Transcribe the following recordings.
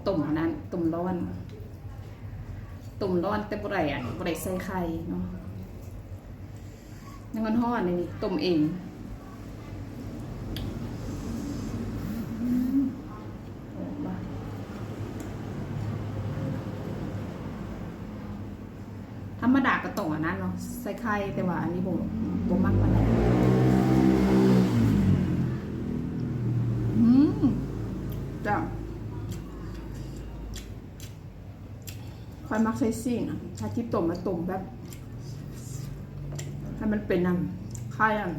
ຕົ້ມອັນນັ້ນ ຕົ້ມຮ້ອນ ຕົ້ມຮ້ອນ ແຕ່ບໍ່ໄດ້ອັນ ບໍ່ໄດ້ໃສ່ໄຂ່ເນາະ. ຍັງຮ້ອນໆ ນີ້ຕົ້ມເອງ. ອືມ ທຳມະດາກໍຕ້ອງອັນນັ້ນເນາະ ໃສ່ໄຂ່ ແຕ່ວ່າອັນນີ້ບໍ່ ບໍ່ມັກປານໃດ. ອືມ ຈ້າ ຂ້ອຍມັກໃສ່ຊີ້ນນະ ຖ້າຊິຕົ້ມ ມາຕົ້ມແບບ ໃຫ້ມັນເປັນອັນ ຄ້າຍອັນ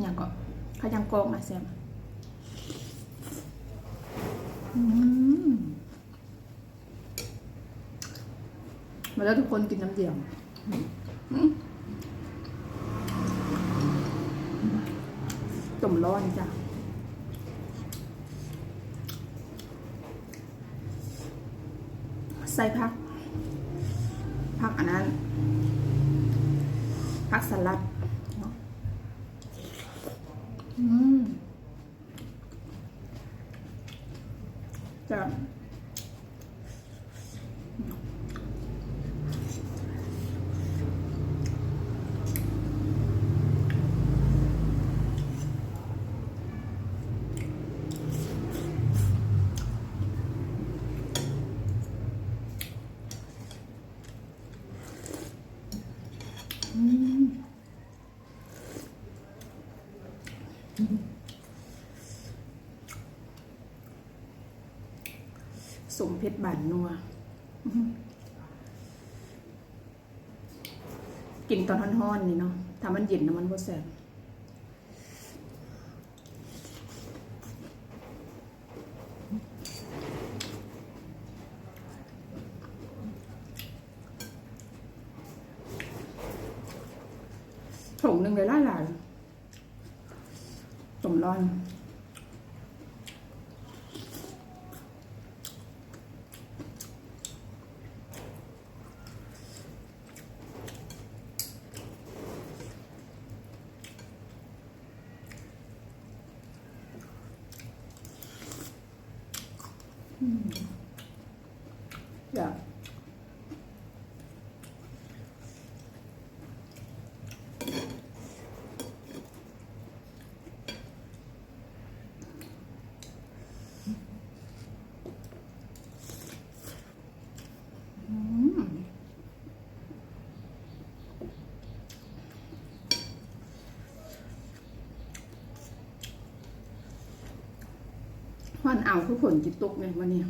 ຫຍັງເກາະ ຄ້າຍຫຍັງກອກນະ ແຊບ. ອືມ ມາເດີທຸກຄົນ ກິນນ້ຳດຽວ. ຕົ້ມຮ້ອນຈ້າ. ໃສ່ຜັກ ຜັກອັນນັ້ນ ຜັກສະຫຼັດເນາະ. ອືມ ຈ້າ. ອືມ ສົ້ມເຜັດບານນົວ ກິນຕອນຮ້ອນໆ ນີ້ເນາະ ຖ້າມັນເຢັນນະ ມັນບໍ່ແຊບ. ຖົງໜຶ່ງໄດ້ຫຼາຍໆ ຕົ້ມຮ້ອນ. ອືມ ຢາກ ອືມ ຮ້ອນອ້າວ ຄືຝົນຊິຕົກແດ່ມື້ນີ້.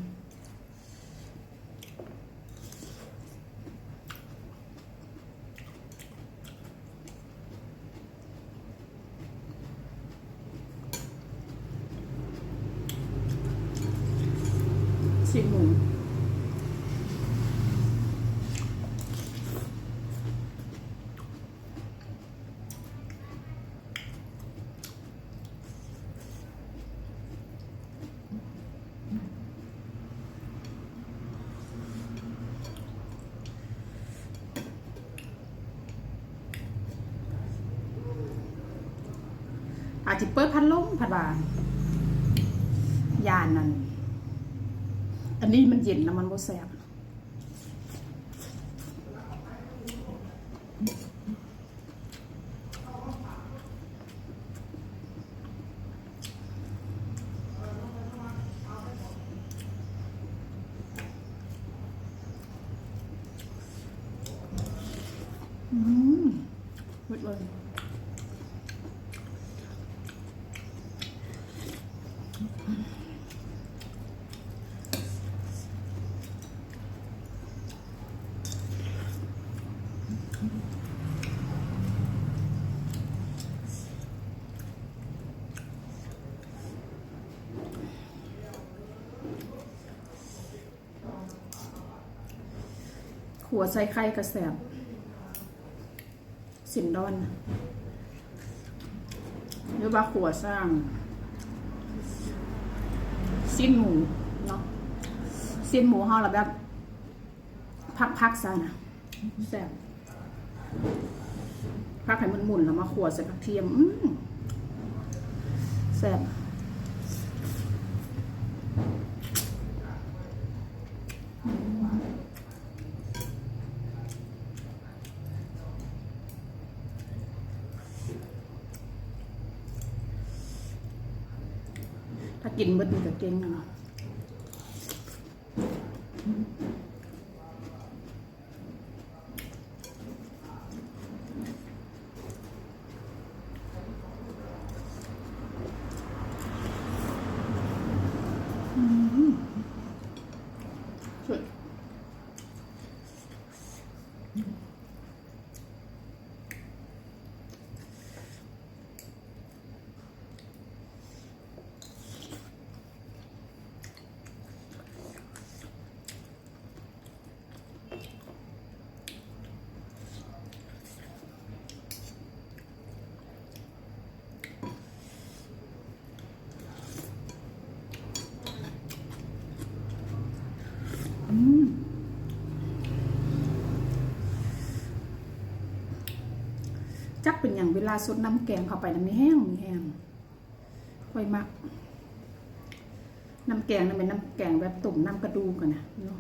ຊີ້ນໝູ ອາດຊິເປີດພັດລົມ ພັດວ່າ ຢ້ານນັ້ນ ອັນນີ້ມັນເຢັນແລ້ວມັນບໍ່ແຊບ. ອືມ ເບິດເລີຍ. ຂົ້ວໃສ່ໄຂ່ກໍແຊບ. ຊີ້ນດອນ ຫຼືວ່າຂົ້ວຊ່າງ ຊີ້ນໝູເນາະ ຊີ້ນໝູເຮົາລະແບບ ພັກໆ ຊະນະ ແຊບ. ພັກໃຫ້ມັນໝຸ່ນ ແລ້ວມາຂົ້ວໃສ່ຜັກທຽມ ອືມ ແຊບ. ກິນເບິດນີ້ກໍເກັ່ງແລ້ວເນາະ. ອືມ ຈັກເປັນຫຍັງ ເວລາສົດນ້ຳແກງເຂົ້າໄປນະ ມີແຮງ ມີແຮງ. ຂ້ອຍມັກນ້ຳແກງນະ ແມ່ນນ້ຳແກງແບບຕົ້ມນ້ຳກະດູກຫັ້ນນະເນາ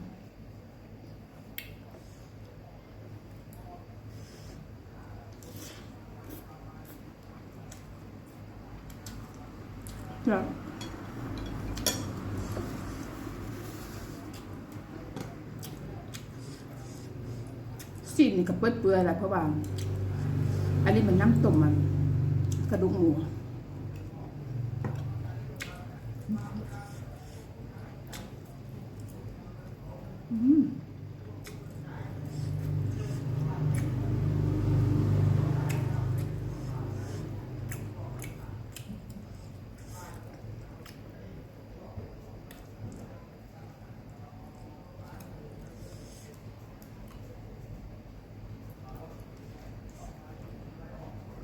ະ. ຊີ້ນນີ້ກໍເປື່ອຍໆແຫຼະ ເພາະວ່າອັນນີ້ມັນນ້ຳຕົ້ມ ອັນ ກະດູກໝູ. ອືມ.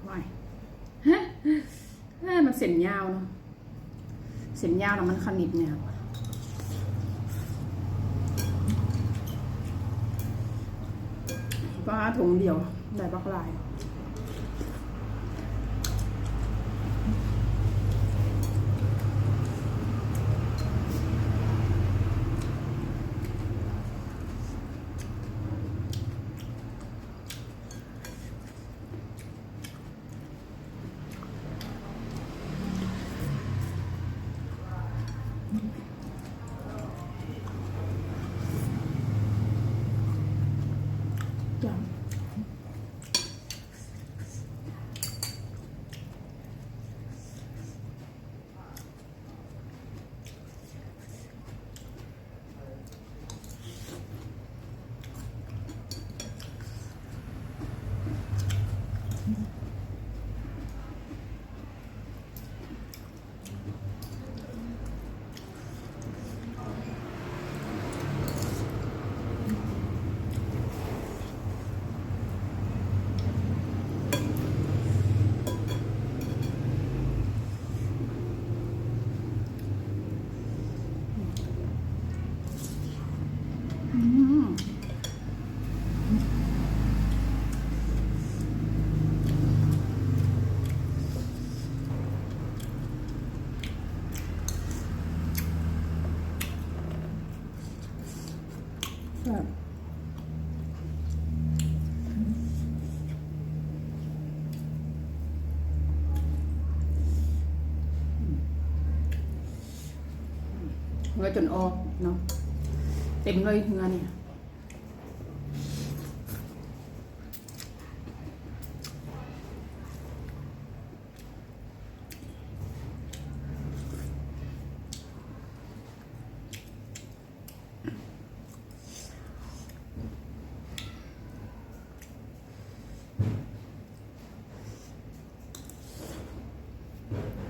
ໂອ້ຍ ເອີ ມັນເສັ້ນຍາວເນາະ ເສັ້ນຍາວນະ ມັນຂະໜິດຍາວ. ປາ ຖົງດຽວໄດ້ບັກຫຼາຍ. ແຊບ ເຫື່ອຈົນອອກເນາະ ເຕັມເລີຍເຫື່ອນີ້. ອື